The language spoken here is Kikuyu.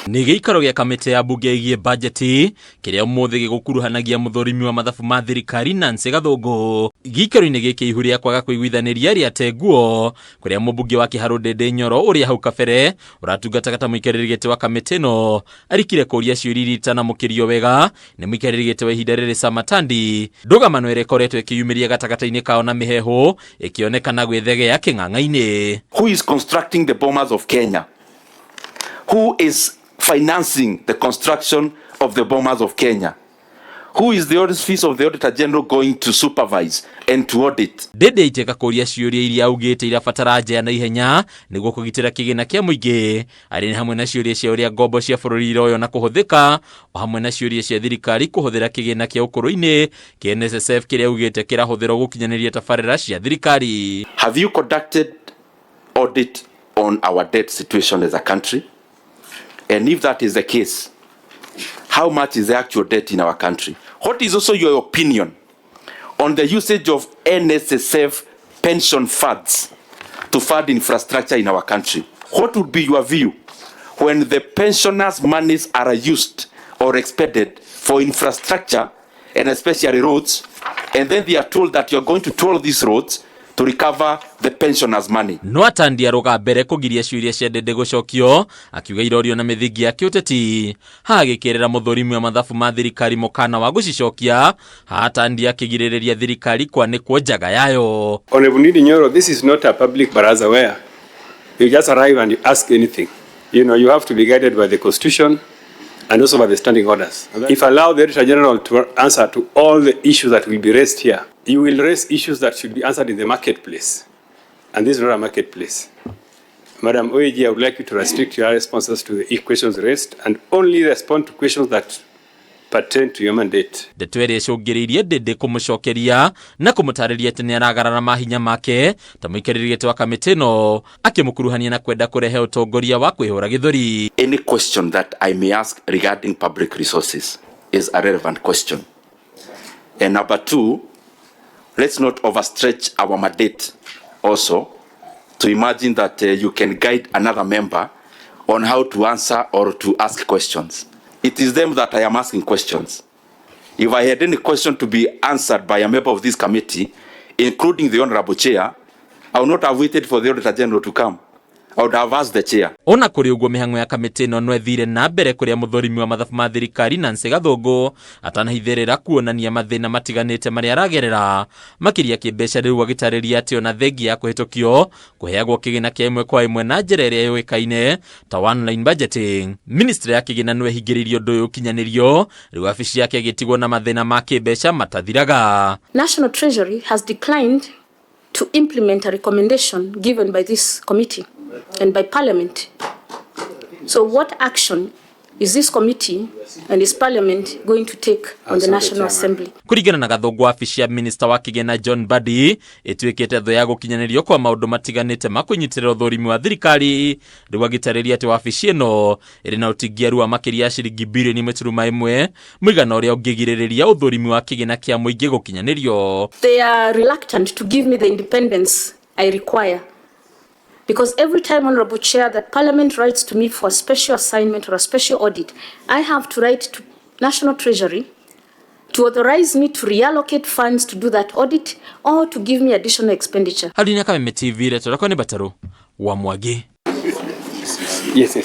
Nĩ gĩikaro gĩa kamĩtĩ ya mbunge ĩgiĩ bajeti kĩrĩa ũmũthĩ gĩgũkuruhanagia mũthũrimi wa mathabu ma thirikari Nancy Gathũngũ. Gĩikaro-inĩ gĩkĩ ihu rĩa kwaga kũiguithanĩria rĩate nguo kũrĩa mũmbunge wa Kĩharũ Ndĩndĩ Nyoro ũrĩa hau kabere ũratungataga ta mũikarĩri gĩtĩ wa kamĩtĩ ĩno arikire kũria ciũria iria itanamũkĩrio wega nĩ mũikarĩri gĩtĩ wa ihinda rĩrĩ Sam Atandi. Ndũgamano ĩrĩa ĩkoretwo ĩkĩyumĩria gatagatĩ-inĩ kao na mĩheehũ ĩkĩonekana gwĩthegea kĩng'ang'a-inĩ. Who is constructing the Bomas of Kenya? Who is financing the construction of the Bomas of Kenya? Who is the Office of the Auditor General going to supervise and to audit? Ndĩndĩ aitĩka kũria ciũria iria augĩte irabatara nja na ihenya nĩguo kũgitĩra kĩgĩna kĩa mũingĩ arĩ nĩ hamwe na ciũria cia ũrĩa ngombo cia bũrũri iroywo na kũhũthĩka o hamwe na ciũria cia thirikari kũhũthĩra kĩgĩna kĩa ũkũrũ-inĩ kĩa NSSF kĩrĩa augĩte kĩrahũthĩrwo gũkinyanĩria tabarĩra cia thirikari. Have you conducted audit on our debt situation as a country? And if that is the case, how much is the actual debt in our country? What is also your opinion on the usage of NSSF pension funds to fund infrastructure in our country? What would be your view when the pensioners' monies are used or expended for infrastructure and especially roads, and then they are told that you're going to toll these roads to recover the pensioners' money? No Atandi arũga mbere kũgiria ciũria cia Ndĩndĩ gũcokio akiuga irorio na mĩthingi ya kĩũteti haha agĩkĩrĩra mũthũrimi wa mathabu ma thirikari mũkana wa gũcicokia haha Atandi akĩgirĩrĩria thirikari kwanĩkwo njaga yayo. Honorable Ndindi Nyoro, this is not a public baraza where you just arrive and you ask anything. You have to be guided by the Constitution and also by the standing orders. If I allow the Auditor General to answer to all the issues that will be raised here, you will raise issues that should be answered in the marketplace. And this is not a marketplace. Madam OAG, I would like you to restrict your responses to the questions raised and only respond to questions that pertain to your mandate. Ndeto ĩrĩa ĩcũngĩrĩirie Ndĩndĩ kũmũcokeria na kũmũtarĩria atĩ nĩaragarara mahinya make ta mũikarĩri gĩtĩ wa kamĩtĩ ĩno akĩmũkuruhania na kwenda kũrehe ũtongoria wa kwĩhũra gĩthũri. Any question that I may ask regarding public resources is a relevant question. And number two, let's not overstretch our mandate also to imagine that you can guide another member on how to answer or to ask questions. It is them that I am asking questions. If I had any question to be answered by a member of this committee, including the Honorable Chair, I would not have waited for the Auditor General to come. I would have asked the chair. Ona kũrĩ ũguo mĩhang'o ya kamĩtĩ ĩno no ĩthire na mbere kũrĩa mũthũrimi wa mathabu ma thirikari Nancy Gathũngũ atanahithĩrĩra kuonania mathĩna matiganĩte marĩa aragerera makĩria kĩmbeca rĩu agĩtarĩria atĩ ona thengia ya kũhĩtũkio kũheagwo kĩgĩna kĩa ĩmwe kwa ĩmwe na njĩra ĩrĩa yũĩkaine ta one line budgeting. Ministry ya kĩgĩna no ĩhingĩrĩirie ũndũ ũyũ ũkinyanĩrio rĩu wabici yake ĩgĩtigwo na mathĩna ma kĩmbeca matathiraga. National Treasury has declined to implement a recommendation given by this committee and by Parliament. So what action is this committee and is Parliament going to take on the National Assembly? Kũringana na Gathũngũ, wabici ya minista wa kĩgĩna John Mbadi ĩtuĩkĩte thũ ya gũkinyanĩrio kwa maũndũ matiganĩte ma kũnyitĩrĩra ũthũrimi wa thirikari rĩu agĩtarĩria atĩ wabici ĩno ĩrĩ na ũtingiaru wa makĩria ya ciringi birioni 1.1 mũigana ũrĩa ũngĩgirĩrĩria ũthũrimi wa kĩgĩna kĩa mũingĩ gũkinyanĩrio. They are reluctant to give me the independence I require. Because every time, Honorable Chair, that Parliament writes to me for a special assignment or a special audit, I have to write to National Treasury to authorize me to reallocate funds to do that audit or to give me additional expenditure. Harĩ na Kameme TV, rĩtwa rĩakwa nĩ Batarũ wa Mwangi. Yes.